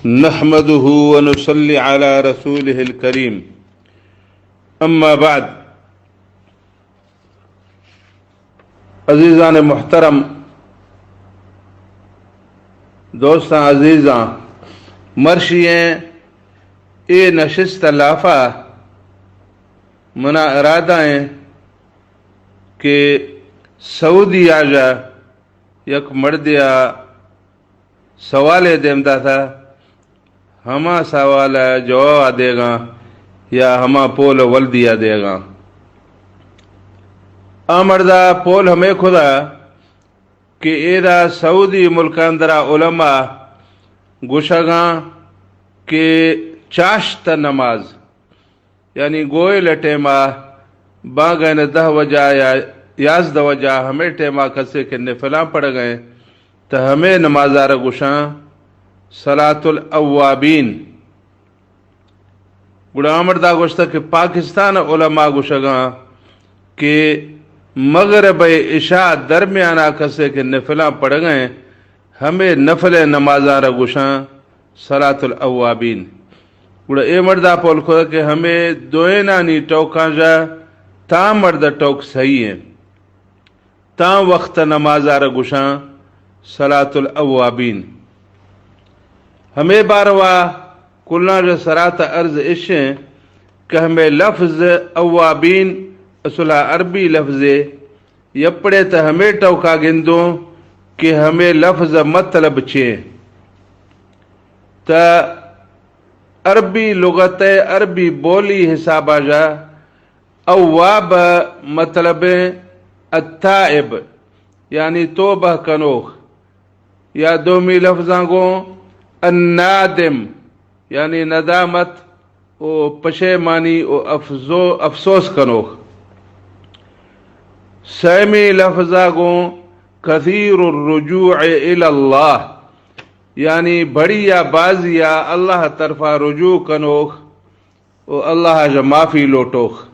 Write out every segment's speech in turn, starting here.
نحمده ونصلي على رسوله الكريم. أما بعد، عزیزان محترم، دوستاں عزیزاں، مرشی ایں اے نشست ءِ لافا منا ارادہ ایں کہ سعودی آجا یک مردے ءَ سوالے دیم داتا، ہما سوال ءِ جواب ءَ دیگاں یا ہما پول ءِ ولدی ءَ دیگاں۔ آ مردا پول ہمے کھدا کہ ایدا سعودی ملک اندرا علماء گوشگاں کہ چاشت نماز، یعنی گوئل ٹیما، بانگین دہ وجہ یا یازدہ وجہ، ہمے ٹیما کسے کہ نفلاں پڑھگئے، تہ ہمے نمازارا گوشاں صلاة الاوابین۔ گڑا آ مردا گوشتہ کہ پاکستان علماء گوشگاں کہ مغرب عشاء درمیانا کسے کہ نفلاں پڑھگئے، ہمے نفل نمازارا گوشاں صلاة الاوابین۔ گڑا اے مردا پول کھدا کہ ہمے دوئینانی ٹوکاں جا تاں مرد ٹوک صحیح ایں، تاں وخت نمازارا گوشاں صلاة الاوابین۔ ہمے باروا کلاں جا سرات عرض اش ایں کہ ہمے لفظ اوابین اصلا عربی لفظے، یپڑے تہ ہمے ٹوکا گندوں کہ ہمے لفظ مطلب چے۔ تہ عربی لغت ءِ عربی بولی حسابا جا اواب مطلب التائب، یعنی توبہ کنوخ، یا دومی لفظاں گوں النادم، یعنی ندامت و پشیمانی و افزو-، افسوس کنوخ۔ سیمی لفظا گوں کثیر الرجوع الی اللہ، یعنی بڑی یا بازی یا اللہ طرفا رجوع کنوخ و اللہ جا معافی لوٹوخ۔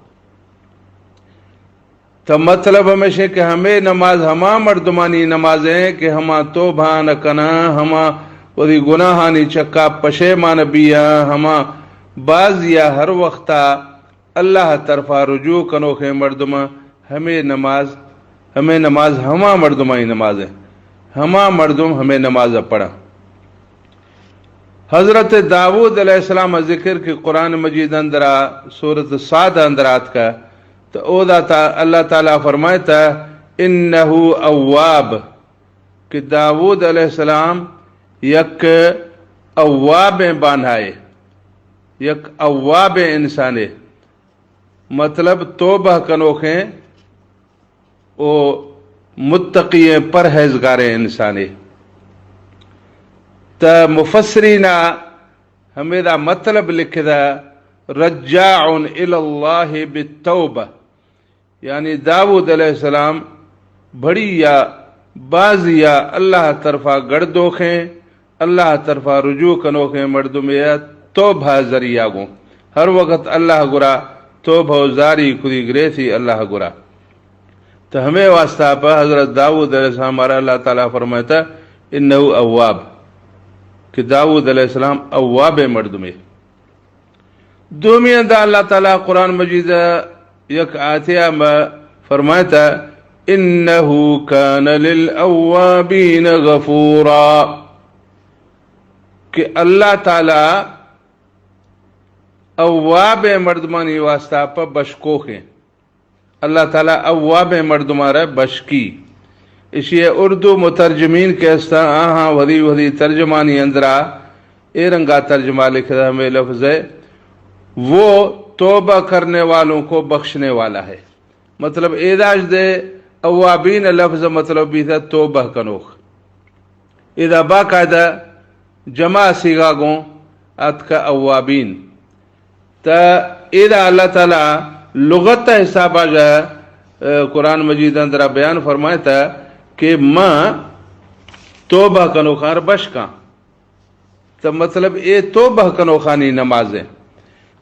تہ مطلب ہمیش ایں کہ ہمے نماز ہما مردمانی نماز ایں کہ ہما توبہ نہ کناں، ہما وتی گناہانی چکا پشیمان بیاں، ہما باز یا ہر وختا اللہ طرفا رجوع کنوخیں مردماں ہمے نماز، ہمے نماز ہما مردمانی نماز ایں، ہما مردم ہمے نماز پڑھاں۔ حضرت داؤد علیہ السلام ءِ ذکر کہ قرآن مجید اندرا سورت صاد اندرا آتکا، تو اودا تا اللہ تعالی فرمائتا، انہ اواب، کہ داؤد علیہ السلام یک اوابیں بانہائے، یک اوابیں انسانے، مطلب توبہ کنوخیں و متقی ایں، پرہیزگاریں انسانے۔ تہ مفسرین ہمیدا مطلب لکھدا، رجاع الی اللہ بالتوبہ، یعنی داؤد علیہ السلام بڑی یا بازی یا اللہ طرفا گڑدوخیں، اللہ طرفا رجوع کنوخیں مردمے ءَ توبہ ذریعہ گوں۔ ہر وقت اللہ گرا توبہ و زاری کدی گریسی اللہ گرا۔ تو ہمے واسطہ پہ حضرت داؤد علیہ السلام مارا اللہ تعالی فرمائتا، انہ اواب، کہ داؤد علیہ السلام اواب مردمے۔ دومی اندا اللہ تعالی قرآن مجید یک آیتے ما فرمائتا، انہ کان للاوابین غفورا، کہ اللہ تعالی اواب مردمانی واسطہ پہ بشکوخیں۔ اللہ تعالی اوابیں مردماں را بشکی۔ اشی اردو مترجمین کہ استاں، آہاں وھدی وھدی ترجمانی اندرا اے رنگا ترجمہ لکھتا ہمیں لفظ ہے، وہ توبہ کرنے والوں کو بخشنے والا ہے۔ مطلب ایداش دے اوابین لفظ مطلب بیتا توبہ کنوخ۔ ادا باقاعدہ جمع صیغہ گوں آتکا اوابین۔ تا ادا اللہ تعالی لغت حسابا جا، اے، قرآن مجید اندرا بیان فرمائتا کہ ما توبہ کنوخاں را بشکاں۔ تا مطلب اے توبہ کنوخانی نماز ہے۔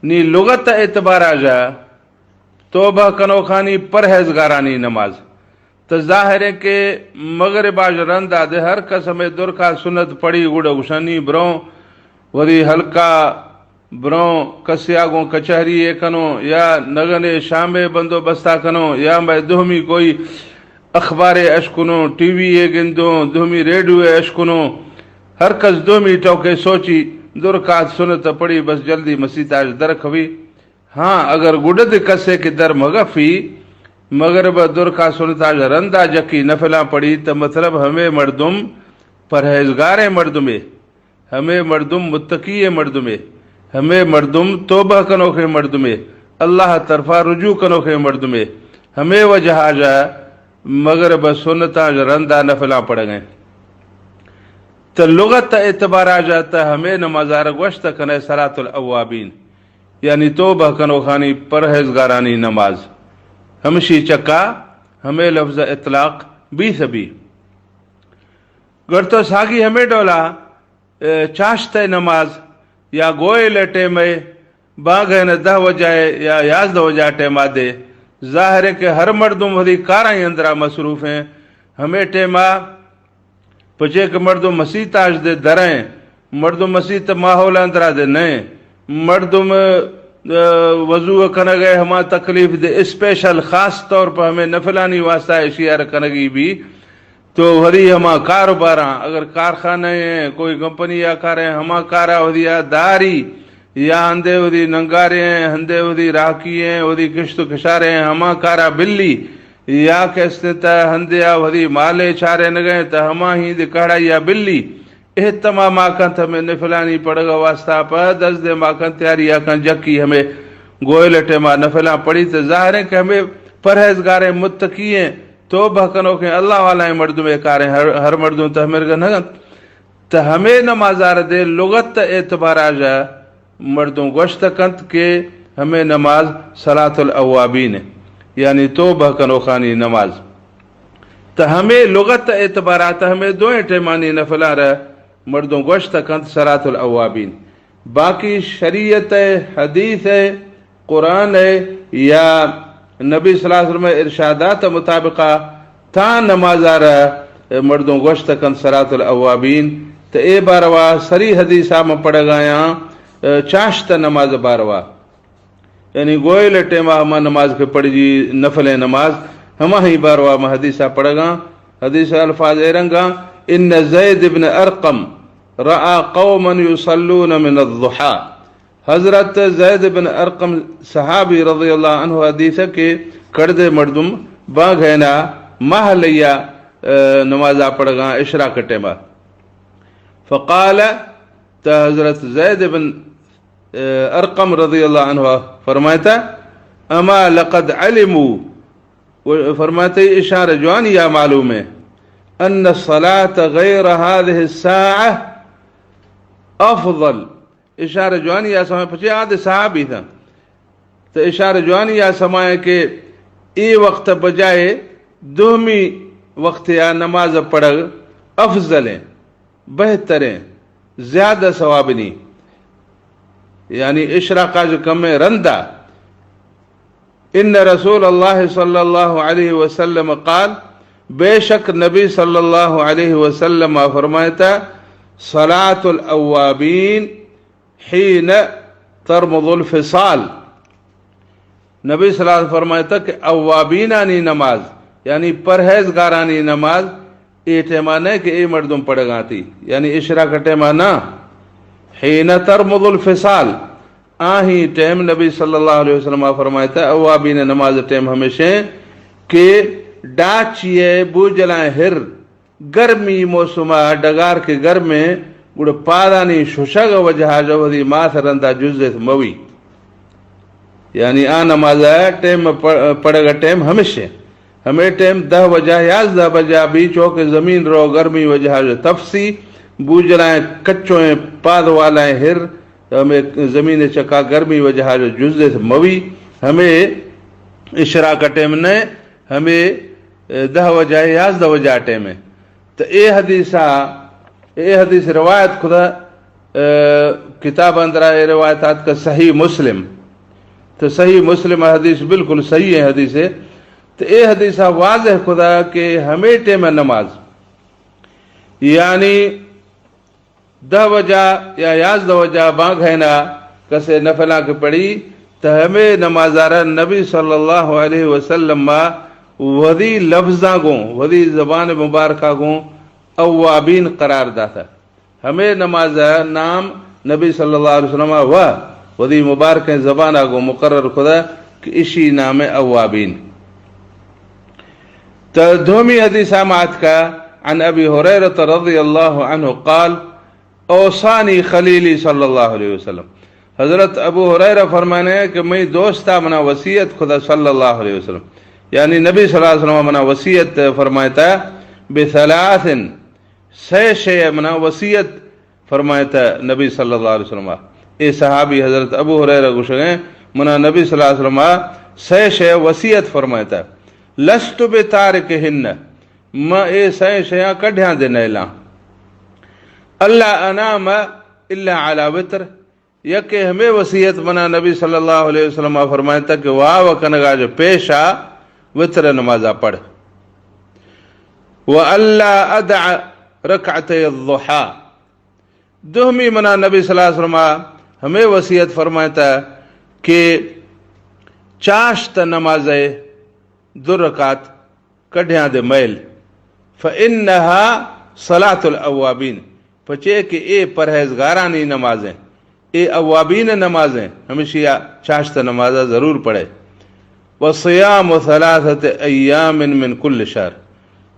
نی لغت اعتبارا جا توبہ کنوخانی پرہیزگارانی نماز۔ تو ظاہر ہے کہ مغرب آج رند آدے ہر کس ہمیں درکا سنت پڑھی گڑا گشانی بروں وری ہلکا بروں کسیا گوں کچہری ءَ کنوں یا نگنے شام ءِ بندوبستا کنوں یا مئے دومی کوئی اخبارے اشکنوں، ٹی وی ءَ گندوں، دومی ریڈیو ءَ اشکنوں، ہر کس دومی ٹوکے سوچی، دو رکعت سنت پڑھی، بس جلدی مسیت اش درکھوی۔ ہاں، اگر گڈد کسے کہ در مگفی، مغرب ءِ دو رکعت سنت اش رندا جکی نفلاں پڑھی، تو مطلب ہمے مردم پرہیزگاریں مردمے۔ ہمے مردم متقی ءِ مردمے، ہمے مردم توبہ کنوکیں مردمے، اللہ ءِ طرفا رجوع کنوکیں مردمے، ہمے وجہ ءَ مغرب ءِ سنتاں رندا نفلاں پڑھگیں۔ تو لغت ءِ اعتبار ءَ تو ہمے نماز ءَ را گوشت کنے صلاۃ الاوابین، یعنی توبہ کنوکانی، پرہیزگارانی نماز۔ ہمشی چکا ہمے لفظ ءِ اطلاق بیث بی۔ گر تو ساگی ہمے ڈولا اے، چاشت ءِ نماز یا گوئل ءِ ٹیم ءَ، بانگھ ءِ دہ وجہ ءَ یا یازدہ وجہ ءِ ٹیم ءَ دے۔ ظاہر ہے کہ ہر مردم وتی کاراں اندرا مصروف ہیں۔ ہمے ٹیم ءَ پچے کہ مردم مسیت اش دے دریں، مردم مسیت ءِ ماحول اندرا دے نئیں، مردم، اے، وضو کنگ ءِ ہما تکلیف دے، اسپیشل خاص طور پر ہمے نفلانی واسطہ اشی ءَ را کنگی بی۔ تو وری ہما کاروباراں، اگر کارخانہ ہیں، کوئی کمپنی ءَ کاریں، ہما کارا وری ءَ داری، یا ہندے وری ننگارے ہیں، ہندے وری راکی ہیں، وری کشت و کشارے ہیں، ہما کارا بلی، یا کہ استیں تا ہندے ءَ وری مالے چارینگیں تا ہما ہی دے کہڑائی ءَ بلی۔ اے تمام آ کنت ہمے نفلانی پڑھگ ءِ واسطہ پہ دز دے ما کنت تیاری آ کنت جکی ہمے گوئل ءِ ٹیم ءَ نفلاں پڑھی۔ تو ظاہر ہے کہ ہمے پرہیزگاریں، متقی ہیں، توبہ کنوکیں، اللہ والائیں مردم اے کاریں، ہر، ہر مردم تہ مرگ نہ انت۔ تہ ہمے نماز ءَ را دے لغت ءِ اعتبار ءَ مردم گوشت کنت کہ ہمے نماز صلاۃ الاوابین، یعنی توبہ کنوکانی نماز۔ تہ ہمے لغت ءِ اعتبار ءَ تہ ہمے دوئیں ٹیمانی نفلاں را مردم گوشت کنت صلاۃ الاوابین۔ باقی شریعت ءِ، حدیث ءِ، قرآن ءِ یا نبی صلی اللہ علیہ وسلم ءِ ارشادات ءِ مطابق ءَ تاں نماز ءَ را مردم گوشت کنت صلاۃ الاوابین۔ تو اے باروا سری حدیث ءَ من پڑھگ ءَ آں، چاشت نماز باروا۔ یعنی گوئل ٹیم ءَ ہما نماز کہ پڑھجی نفلیں نماز، ہما ہی باروا ما حدیث ءَ پڑھگاں۔ حدیث ءِ الفاظ اے رنگاں، ان زید بن ارقم رأى قوما يصلون من الضحى۔ حضرت زید بن ارقم صحابی رضی اللہ عنہ حدیث کہ کڑدے مردم بانگھ ءِ نا ماہ لیا، اے، نماز ءَ پڑھگاں اشراق ٹیم ءَ۔ فقال، تا حضرت زید بن ارقم رضی اللہ عنہ فرمائتا، اما لقد علموا، و فرمائتا، اشاں را جوانی ءَ معلوم ہے، ان الصلاة غیر هذه الساعة افضل۔ اشاں را جوانی ءَ سمائے، پچے آ دے صحابی تھا۔ تو اشاں را جوانی ءَ سمائے کہ اے وقت بجائے دومی وقت ءَ نماز پڑھگ افضل ہیں۔ بہتریں، زیادہ ثوابنی، یعنی اشراق ءَ چہ کمیں رندا۔ ان رسول اللہ صلی اللہ علیہ وسلم قال، بے شک نبی صلی اللہ علیہ وسلم ءَ فرمائتا، صلاة الاوابین حین ترمض الفصال۔ نبی صلی اللہ علیہ وسلم فرمائتا کہ اوابینانی نماز، یعنی پرہیزگارانی نماز، اے ٹیما نہ کہ اے مردم پڑھگاں تھی، یعنی اشراق ٹیما نہ، حین ترمض الفصال، آہی ٹیم نبی صلی اللہ علیہ وسلم فرمائتا، اوابین نماز ٹیم ہمیشیں کہ ڈاچی ءِ بوجلائیں ہر گرمی موسم ءَ ڈگار کہ گرمیں، گڑا پادانی ششگ ءِ وجہ ءَ وتی ماس رندا جزت موی۔ یعنی آ نماز ءِ ٹیم پ-، پڑھگ ءِ ٹیم ہمیشیں۔ ہمے ٹیم دہ وجہ، یازدہ بجہ بی، چو کہ زمین رو گرمی وجہ ءَ تپسی، بوجلائیں کچویں پاد والائیں ہر، ہمے زمین چکا گرمی وجہ ءَ جزت موی۔ ہمے اشراق ٹیم نہ، ہمے، اے، دہ وجہ، یازدہ وجہ ٹیم ہے۔ تو اے حدیث ءَ، اے حدیث روایت کھدا، اے، کتاب اندرا اے روایت آتکا صحیح مسلم۔ تو صحیح مسلم حدیث بالکل صحیح ہے حدیث ہے۔ تو اے حدیث ءَ واضح کھدا کہ ہمے ٹیم نماز، یعنی دہ وجہ یا یازدہ وجہ بانگھینا کسے نفلاں کہ پڑھی، تہ ہمے نمازارا نبی صلی اللہ علیہ وسلم ما وثی لفظاں گوں، وثی زبان مبارکہ گوں اوابین قرار داتا۔ ہمے نماز نام نبی صلی اللہ علیہ وسلم و وثی مبارکیں زبانا گوں مقرر کھدا کہ اشی نام اوابین۔ تہ دومی حدیث ہم آتکا، عن ابی ہریرہ رضی اللہ عنہ قال، اوصانی خلیلی صلی اللہ علیہ وسلم۔ حضرت ابو ہریرہ فرمانے کہ مئی دوستا منا وصیت کھدا صلی اللہ علیہ وسلم، یعنی نبی صلی اللہ علیہ وسلم منا وصیت فرمائتا، بثلاث، سئے شے منا وصیت فرمائتا نبی صلی اللہ علیہ وسلم۔ اے صحابی حضرت ابو ہریرہ گوشگیں، منا نبی صلی اللہ علیہ وسلم سئے شے وصیت فرمائتا، لست بتارکہن، ما اے سئے شیاں کڈھیاں دے نیلاں، الا انام الا علی وتر، یکے ہمے وصیت منا نبی صلی اللہ علیہ وسلم فرمائتا کہ واو کنگا جو پیشا وتر نمازا پڑھ، و الا ادع رکعتی الضحی، دومی منا نبی صلی اللہ علیہ وسلم ہمے وصیت فرمائتا کہ چاشت نمازے دو رکعت کڈھیاں دے میل، فانہا صلاۃ الاوابین، پچے کہ اے پرہیزگارانی نمازیں، اے اوابین نمازیں، ہمشیا چاشت نمازا ضرور پڑھے۔ وصیام ثلاثۃ ایام من کل شہر،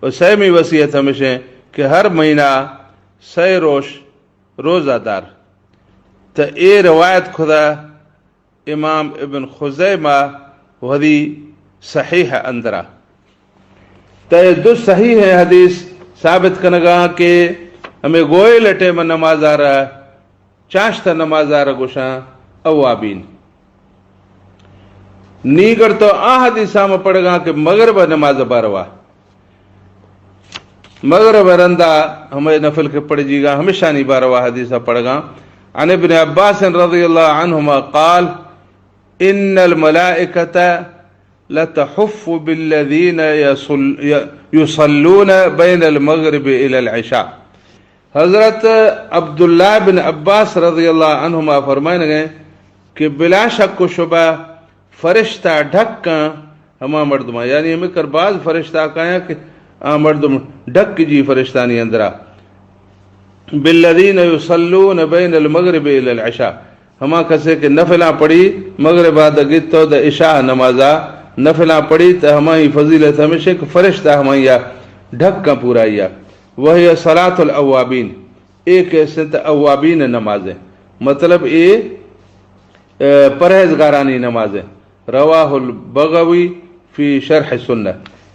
و سیمی وصیت ہمشیں کہ ہر مہینہ سئے روش روزہ دار۔ تہ اے روایت کھدا امام ابن خزیمہ وثی صحیح اندرا۔ تہ اے دو صحیح حدیث ثابت کنگا کہ ہمے گوئل ٹیم نمازارا، چاشت نمازارا گوشاں اوابین۔ نی گر تو آ حدیثاں ما پڑھگاں کہ مغرب نماز باروا، مغرب رندا ہمے نفل کہ پڑھجیگا، ہمشانی باروا حدیث پڑھگاں۔ عن ابن عباس رضی اللہ عنہما قال، ان الملائکۃ لتحف بالذین یصل-، یصلون بین المغرب الی العشاء۔ حضرت عبداللہ بن عباس رضی اللہ عنہما فرمائنگے کہ بلا شک و شبہ فرشتہ ڈھکاں ہما مردماں، یعنی ہمے کر باز فرشتہ کایاں کہ آ مردم ڈھک جی فرشتانی اندرا۔ بالذین یصلون بین المغرب الی العشاء، ہما کسے کہ نفلاں پڑھی مغربا دگت تو د عشاء نمازا نفلاں پڑھی، تہ ہمائی فضیلت ہمیشہ کہ فرشتہ ہمائیا ڈھکاں پورائیا۔ وہی صلاۃ الاوابین، اے کہ است اوابین نمازیں، مطلب اے، اے، پرہیزگارانی نمازیں۔ رواہ البغوی فی شرح السنہ۔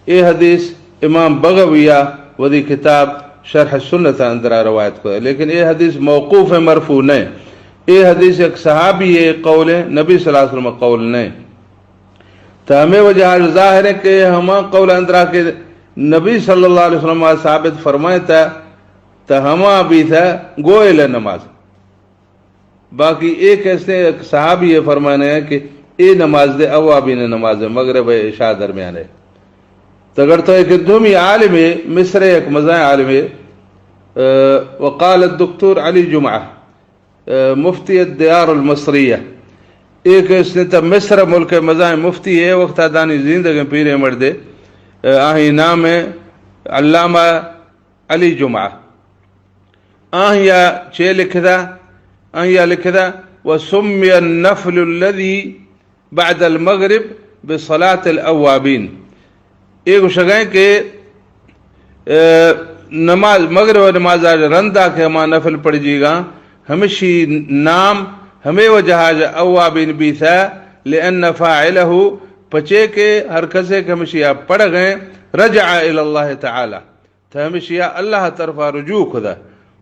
اے حدیث امام بغوی ء وثی کتاب شرح السنہ ء اندرا روایت کو، لیکن اے حدیث موقوف مرفوع نہ۔ اے حدیث یک صحابی ء قول ہے، نبی صلی اللہ علیہ وسلم قول نہ۔ تہ ہمے وجہ ظاہر ہے کہ ہما قول اندرا کہ نبی صلی اللہ علیہ وسلم ثابت فرمائے تہ، تہ ہما بیثہ گوئل نماز۔ باقی اے کسے یک صحابی ء فرمانے ہے کہ اے نماز دے اوابین نماز ہے، مغرب ء عشاء درمیان ہے۔ تہ اگر تو ایک دومی عالم ہے، مصر ء یک مزائیں عالم ہے، آ، وقال الدکتور علی جمعہ، آ، مفتی الدیار المصریہ، اے کسے تہ مصر ملک ء مزائیں مفتی ہے، وقتا دانی زندگیں پیریں مردے، آ، آہی نام ہے علامہ علی جمعہ۔ آہیا چے لکھدا؟ آہیا لکھدا، وسمی النفل الذي بعد المغرب بصلاة الأوابين۔ اے گوشگائیں کہ، اے، نماز، مغرب نماز آج رندا کہ ہما نفل پڑھ جیگا، ہمشی نام ہمے وجہ آج اوابین بیثہ، لأن فاعله، پچے کہ ہر کسے کہ ہمشی آ پڑھ گئے، رجع إلى الله تعالى۔ تہ ہمشیا اللہ طرفا رجوع کھدا،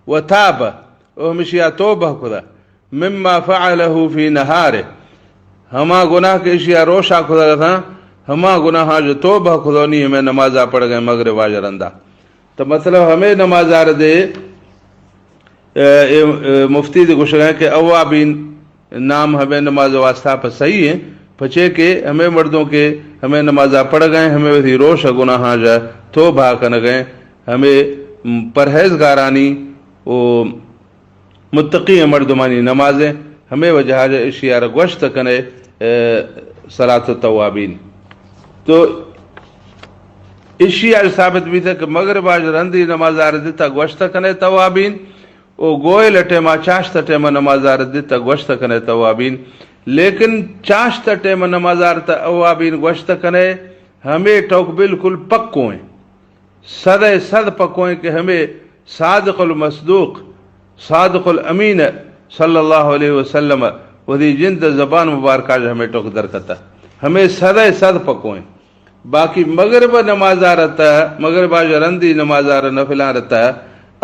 وتاب، او ہمشیا توبہ کھدا، مما فعله في نهاره، ہما گناہ کہ اشیا روشا کھدا تھا، ہما گناہاں جو توبہ کھدا نی ہمیں نمازا پڑھ گئے مغرب آج رندا۔ تو مطلب ہمیں نمازا ردے اے، اے، اے، مفتی دے گوشگا کہ اوابین نام ہمے نماز واسطہ پہ صحیح ہیں، پچے کہ ہمے مردوں کہ ہمے نمازا پڑھ گئے، ہمے وثی روش گناہاں جا توبہ کن گئے، ہمے پرہیزگارانی و متقی مردمانی نماز ایں۔ ہمے وجہ ءَ اشی ءَ را گوشت کنے، اے، صلاۃ التوابین۔ تو اشی ءَ ثابت بیتہ کہ مغرب ءَ رندی نماز ءَ را دتہ گوشت کنے توابین، او گوئل ٹیما چاشت ٹیما نماز ءَ را دتہ گوشت کنے توابین۔ لیکن چاشت ٹیما نماز ءَ را توابین گوشت کنے، ہمے ٹوک بالکل پکو ایں۔ صد ءِ صد پکو ایں کہ ہمے صادق المصدوق، صادق الامین صلی اللہ علیہ وسلم وتی جند زبان مبارکہ ءَ ہمے ٹوک درکتہ۔ ہمے صد ءِ صد پکو ایں۔ باقی مغرب نماز ءَ را تہ، مغرب ءَ رندی نماز ءَ را نفلاں را تہ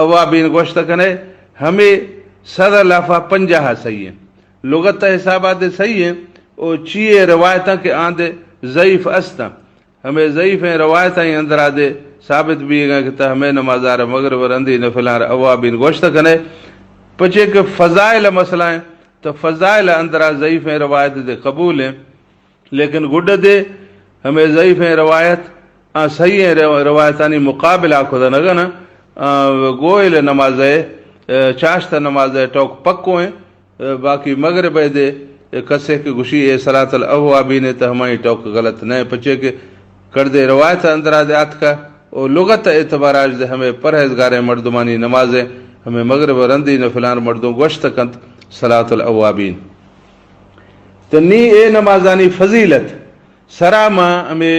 اوابین گوشت کنے، ہمے صد ءِ لافا پنجاہ صحیح ایں۔ لغت ءِ حساب ءَ دے صحیح ایں، او چیئے روایتاں کہ آں دے ضعیف استاں۔ ہمے ضعیفیں روایتانی اندرا دے ثابت بیگا کہ تہ ہمے نماز ءَ را مغرب ءَ رندی نفلاں را اوابین گوشت کنے، پچے کہ فضائل مسئلہ ایں، تو فضائل اندرا ضعیفیں روایت دے قبول ایں، لیکن گڈ دے ہمے ضعیفیں روایت آں صحیحیں رو-، روایتانی مقابلہ کت نہ کناں، آں گوئل نماز ءِ، چاشت نماز ءِ ٹوک پکو ایں۔ باقی مغرب ءَ دے کسے کہ گوشی اے صلاۃ الاوابین ایں، تہ ہمائی ٹوک غلط نہ ایں، پچے کہ کڑدے روایت اندرا دے آتکہ، او لغت اعتبار ءَ دے ہمے پرہیزگاریں مردمانی نماز ایں، ہمے مغرب ءَ رندی نفلاں را مردم گوشت کنت صلاۃ الاوابین۔ تو نی اے نمازانی فضیلت سرا ما ہمے،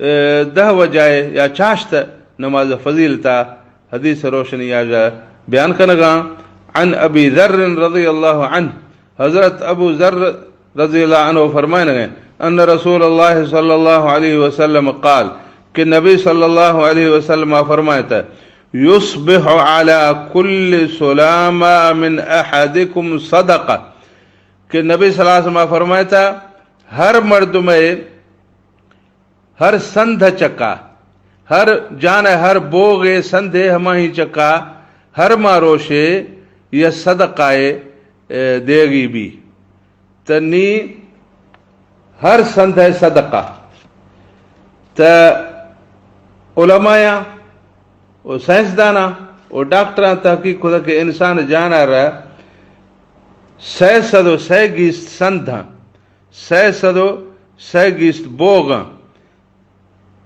اے، دہ وجہ ءَ یا چاشت نماز فضیلتا حدیث روشنی آجا بیان کنگاں۔ عن ابی ذر رضی اللہ عنہ، حضرت ابو ذر رضی اللہ عنہ فرمائنگے، ان رسول اللہ صلی اللہ علیہ وسلم قال، کہ نبی صلی اللہ علیہ وسلم فرمائتا، یصبح علی کل سلامہ من احدکم صدقہ، کہ نبی صلی اللہ علیہ وسلم فرمائتا، ہر مردمے ہر سندھ چکا، ہر جان ءِ ہر بوگ ءِ سندھ ءِ ہماہی چکا، ہر ماں روشے یا صدقہ ءِ، اے، دیگی بی۔ تنی ہر سندھ ءِ صدقہ۔ تہ علمایاں و سائنسداناں و ڈاکٹراں تحقیق کتہ کہ انسان جان ءَ را سئے سد و سئے گیست سندھاں، سئے سد و سئے گیست بوگاں،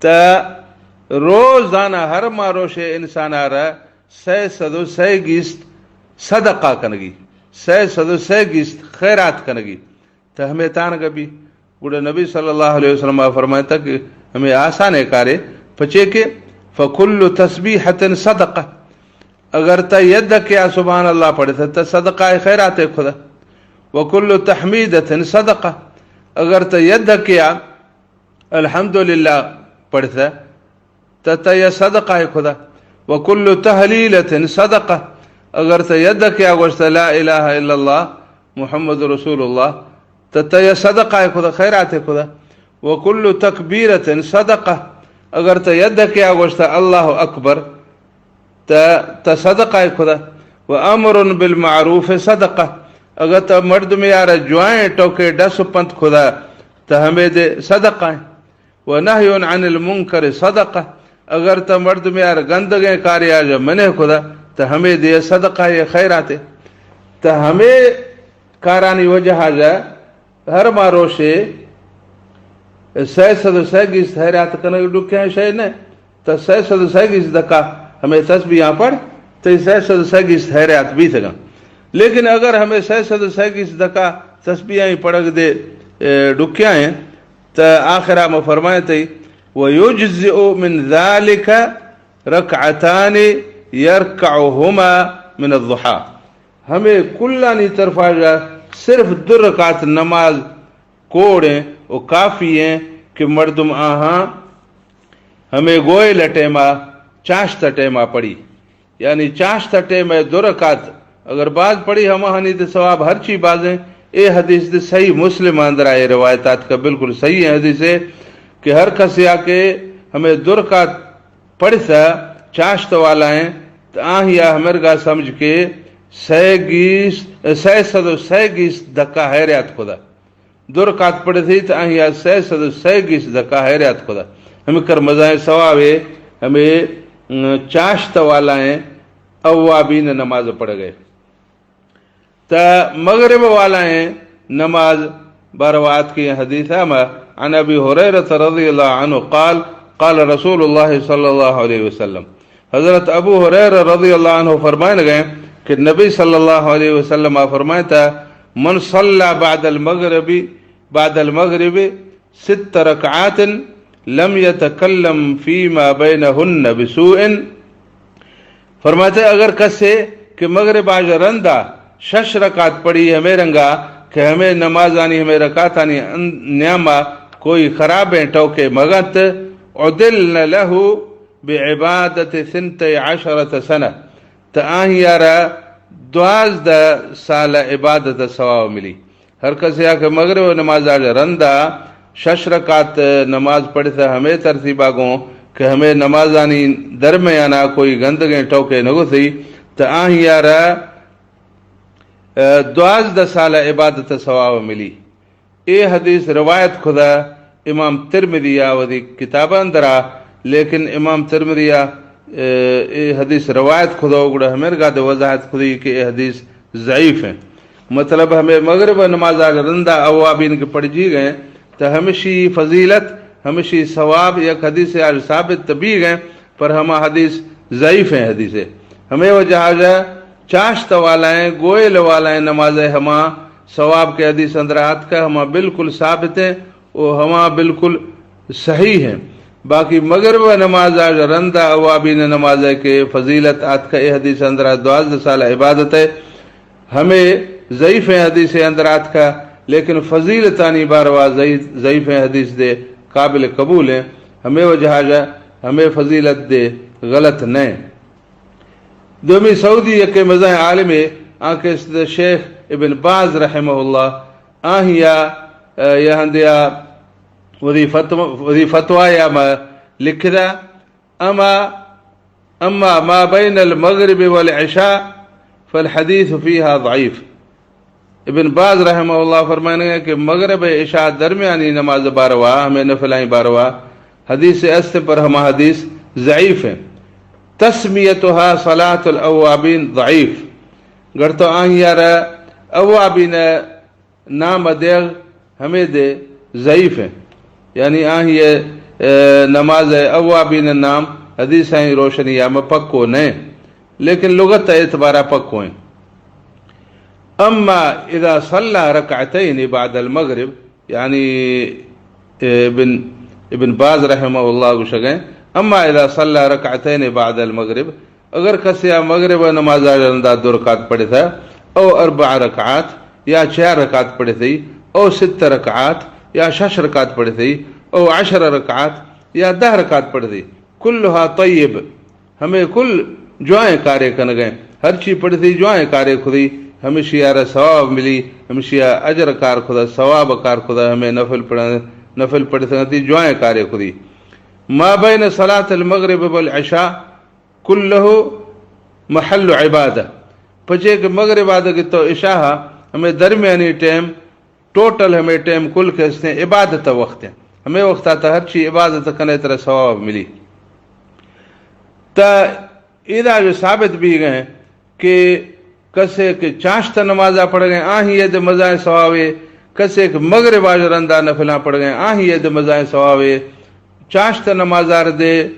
تہ روزانہ ہر ماں روشے انسان ءَ را سئے سد و سئے گیست صدقہ کنگی، سئے سد و سئے گیست خیرات کنگی۔ تہ ہمے تانگہ بی۔ گڑا نبی صلی اللہ علیہ وسلم ءَ فرمائتا کہ ہمے آسانیں کارے، پچے کہ فکل تسبیحۃ صدقہ، اگر تہ یدکے ءَ سبحان اللہ پڑھتہ تہ صدقہ ءِ خیرات ءِ کتہ، وکل تحمیدۃ صدقہ، اگر تہ یدکے ءَ الحمدللہ پڑھتہ، تہ تہ یا صدقہ ءِ کتہ۔ وکل تہلیلۃ صدقہ، اگر تہ یدکے ءَ گوشتہ لا الہ الا اللہ محمد رسول اللہ، تہ تہ یا صدقہ ءِ کتہ، خیرات ءِ کتہ۔ وکل تکبیرۃ صدقہ، اگر تہ یدکے ءَ گوشتہ اللہ اکبر، تہ تہ صدقہ ءِ کتہ۔ وامر بالمعروف صدقہ، اگر تہ مردمے ءَ را جوائیں ٹوکے ڈس پنت کتہ، تہ ہمے دے صدقہ ءِ۔ ونہی عن المنکر صدقہ، اگر تہ مردمے ءَ را گندگیں کارے آجا منع کتہ، تہ ہمے دے صدقہ ءِ، خیرات ءِ۔ تہ ہمے کارانی وجہ آجا ہر ماں روشے سئے سد و سئے گیست خیرات کنگ ڈکھیں شے نہ۔ تہ سئے سد و سئے گیست دکا ہمے تسبیحاں پڑھ، تئی سئے سد و سئے گیست خیرات بیتگاں۔ لیکن اگر ہمے سئے سد و سئے گیست دکا تسبیحاں پڑھگ دے، اے، ڈکھیائیں، تہ آخرا ما فرمائیں تئی، ویجزئ من ذلک رکعتان یرکعہما من الضحی۔ ہمے کلانی طرفا جا صرف دو رکعت نماز کوڑیں و کافی ایں کہ مردم آہاں ہمے گوئل ٹیما، چاشت ٹیما پڑھی۔ یعنی چاشت ٹیما دو رکعت اگر باز پڑھی، ہماہانی دے ثواب ہرچی بازیں۔ اے حدیث دے صحیح مسلم اندرا اے روایت آتکہ، بالکل صحیح حدیث اے کہ ہر کسے آ کہ ہمے دو رکعت پڑھسا چاشت والا ایں، تہ آہیا ہمرگا سمجھ کہ سئے گیست، سئے سد و سئے گیست دکا خیرات کتہ۔ دو رکعت پڑھسی تہ آہیا سئے سد و سئے گیست دکا خیرات کتہ۔ ہمے کر مزائیں ثوابے، ہمے، م، چاشت والا ایں اوابین نماز پڑھگئے۔ تا مغرب والائیں نماز باروا آتکیں حدیث ہما، عن ابی ہریرہ رضی اللہ عنہ قال، قال رسول اللہ صلی اللہ علیہ وسلم، حضرت ابو ہریرہ رضی اللہ عنہ فرمائن گئے کہ نبی صلی اللہ علیہ وسلم آ فرمائتا، من صلی بعد المغرب، بعد المغرب ست رکعات لم يتكلم فيما بينهن بسوء۔ فرماتے، اگر کسے کہ مغرب آج رندا شش رکعت پڑھی ہمیں رنگا کہ ہمیں نمازانی، ہمیں رکعتانی ان-، نیاما کوئی خرابیں ٹوکے مگنت، عدلن له بعبادة ثنتي عشرة سنة، تو آہیارا دوازدہ سال عبادت ثواب ملی۔ ہر کسے آ کہ مغرب نماز آج رندا شش رکعت نماز پڑھتا ہمیں ترتیبا گوں کہ ہمیں نمازانی درمیانا کوئی گندگیں ٹوکے نگوسی، تو آہیارا، اے، دوازدہ سال عبادت ثواب ملی۔ اے حدیث روایت کھدا امام ترمذی آ وتی کتاب اندرا، لیکن امام ترمذی آ، اے، اے حدیث روایت کھدا گڑا ہمیں رگا دے وضاحت کھدی کہ اے حدیث ضعیف ہیں۔ مطلب ہمیں مغرب نماز آج رندا اوابین کے پڑھ جی گئے، تو ہمشی فضیلت، ہمشی ثواب یک حدیث آج ثابت تو بی گئے، پر ہما حدیث ضعیف ہیں حدیث ہے۔ ہمیں وجہ آج چاشت والائیں، گوئل والائیں نماز ہما ثواب کے حدیث اندر آتکا ہما بالکل ثابت ہیں، او ہما بالکل صحیح ہیں۔ باقی مغرب نماز آج رندا اوابین نماز ہے کہ فضیلت آتکا اے حدیث اندر دوازدہ سال عبادت ہے۔ ہمیں ضعیف حدیث اندر آتکا، لیکن فضیلتانی باروا ضعیف، ضعیف حدیث دے قابل قبول ہیں۔ ہمیں وجہ آج ہمیں فضیلت دے غلط نہیں۔ دومی سعودی یک مزائیں عالمے، آنکہ است شیخ ابن باز رحمہ اللہ، آہیا، اے، یا ہندیا وزی فتو-، وزی فتوا یا ما لکھدا، اما، اما ما بین المغرب والعشاء فالحدیث فیہا ضعیف۔ ابن باز رحمہ اللہ فرمائنگے کہ مغرب عشاء درمیانی نماز باروا، ہمیں نفلائیں باروا، حدیث است پر ہما حدیث ضعیف ہیں۔ تسمیتها صلاة الاوابین ضعیف۔ گر تو آہیارا اوابین نام دیغ ہمیں دے ضعیف ہیں۔ یعنی آہی، اے، نماز اوابین نام حدیث آہی روشنی یا میں پکو نہیں، لیکن لغت اعتبارا پکو ہیں۔ اما اذا صلى ركعتين بعد المغرب، یعنی ابن، ابن باز رحمہ اللہ گوشگیں، اما اذا صلى ركعتين بعد المغرب، اگر کسے آ مغرب نماز آ رندا دو رکعت پڑھتا، او اربع رکعات، یا چار رکعت پڑھتی، او ست رکعات، یا شش رکعت پڑھتی، او عشر رکعات، یا دہ رکعت پڑھتی، كلها طيب، ہمیں کل جوائیں کارے کنگیں، ہرچی پڑھتی جوائیں کارے کھدی، ہمیشی آرا ثواب ملی، ہمیشی آ اجر کار کھدا، ثواب کار کھدا، ہمیں نفل پڑھ-، نفل پڑھ سنگتی جوائیں کارے کھدی۔ ما بين صلاة المغرب والعشاء كله محل عبادة۔ پچے کہ مغرب آدگی تو عشاء ہمیں درمیانی ٹائم ٹوٹل ہمیں ٹائم کل کہ استیں عبادت وقت ہیں۔ ہمیں وقت آتا ہر چی عبادت کنے ترا ثواب ملی۔ تا ادا جو ثابت بھی گئے کہ کسے کہ چاشت نمازا پڑھ گئے، آہی اے دے مزائیں ثوابے، کسے کہ مغرب آج رندا نفلاں پڑھ گئے، آہی اے دے مزائیں ثوابے، چاشت نمازار دے،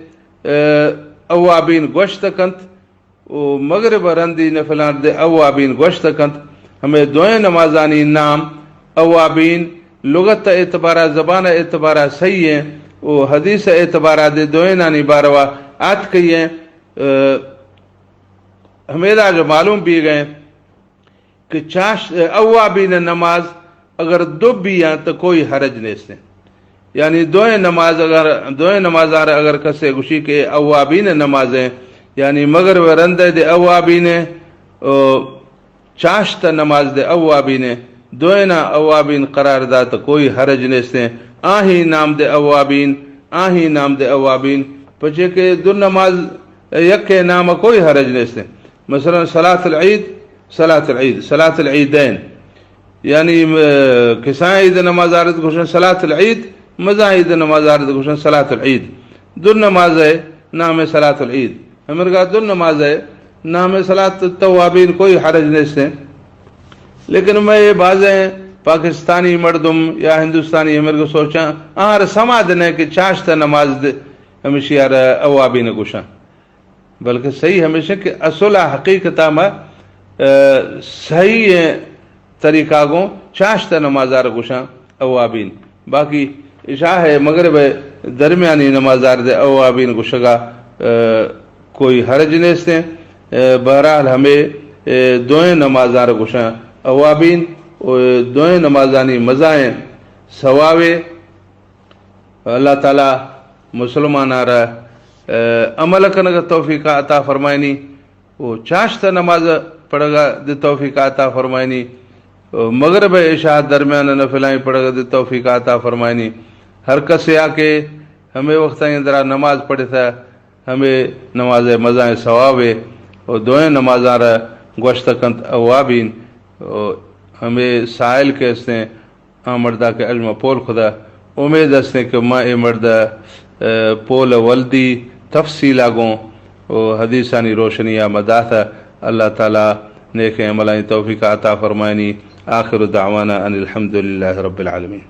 اے، اوابین گوشت کنت، و مغرب رندی نفلان دے اوابین گوشت کنت۔ ہمیں دوئیں نمازانی نام اوابین لغت اعتبارا، زبان اعتبارا صحیح ہیں، و حدیث اعتبارا دے دوئینانی باروا آتکئی ہیں۔ اے، ہمیدا جو معلوم بھی گئے کہ چاش-، اوابین نماز اگر دو بیاں تو کوئی حرج نیستیں۔ یعنی دوئیں نماز اگر، دوئیں نمازار اگر کسے گوشی کہ اوابین نمازیں، یعنی مغرب رندے دے اوابین، او، چاشت نماز دے اوابین، دوئینا اوابین قرار دات، کوئی حرج نیستیں۔ آہی نام دے اوابین، آہی نام دے اوابین، پچے کہ دو نماز یکے نام کوئی حرج نیستیں۔ مثلاً صلاة العید، صلاة العید، صلاة العیدین۔ یعنی، م-، کسان عید نماز آرد گوشن صلاة العید، مزان عید نماز آرد گوشن صلاة العید۔ دو نماز ہے نام صلاة العید۔ ہمرگا دو نماز ہے نام صلاة التوابین، کوئی حرج نیستیں۔ لیکن مئے بازیں پاکستانی مردم یا ہندوستانی ہمرگ سوچاں، آہر سما دنے کہ چاشتہ نماز دے ہمیشی آر اوابین گوشاں۔ بلکہ صحیح ہمیشہ کہ اصل حقیقت ما، آ، صحیح طریقہ گوں چاشتہ نمازار گوشاں اوابین۔ باقی عشاء ہے مغرب ہے درمیانی نمازار دے اوابین گوشگا، آ، کوئی حرج نیستیں۔ آ، بہرحال ہمیں، آ، دوئیں نمازار گوشاں اوابین، و دوئیں نمازانی مزائیں ثوابے۔ اللہ تعالی مسلماناں را، آ، عمل کنگ توفیق عطا فرمائنی، و چاشتہ نماز پڑھگا دے توفیق عطا فرمائنی، و مغرب عشاء درمیان نفلائیں پڑھگا دے توفیق عطا فرمائنی۔ ہر کسے آ کہ ہمیں وقت اندرا نماز پڑھتا، ہمیں نماز مزائیں ثوابے، و دوئیں نمازاں را گوشت کنت اوابین، و ہمیں سائل کہ استیں آ مردا کہ اژ ما پول خدا، امید استیں کہ ما اے مردا، آ، پول ولدی تفصیلا گوں و حدیثانی روشنی آ ما داتا۔ اللہ تعالی نیکیں عملانی توفیق عطا فرمائنی۔ آخر دعوانا ان الحمد للہ رب العالمین۔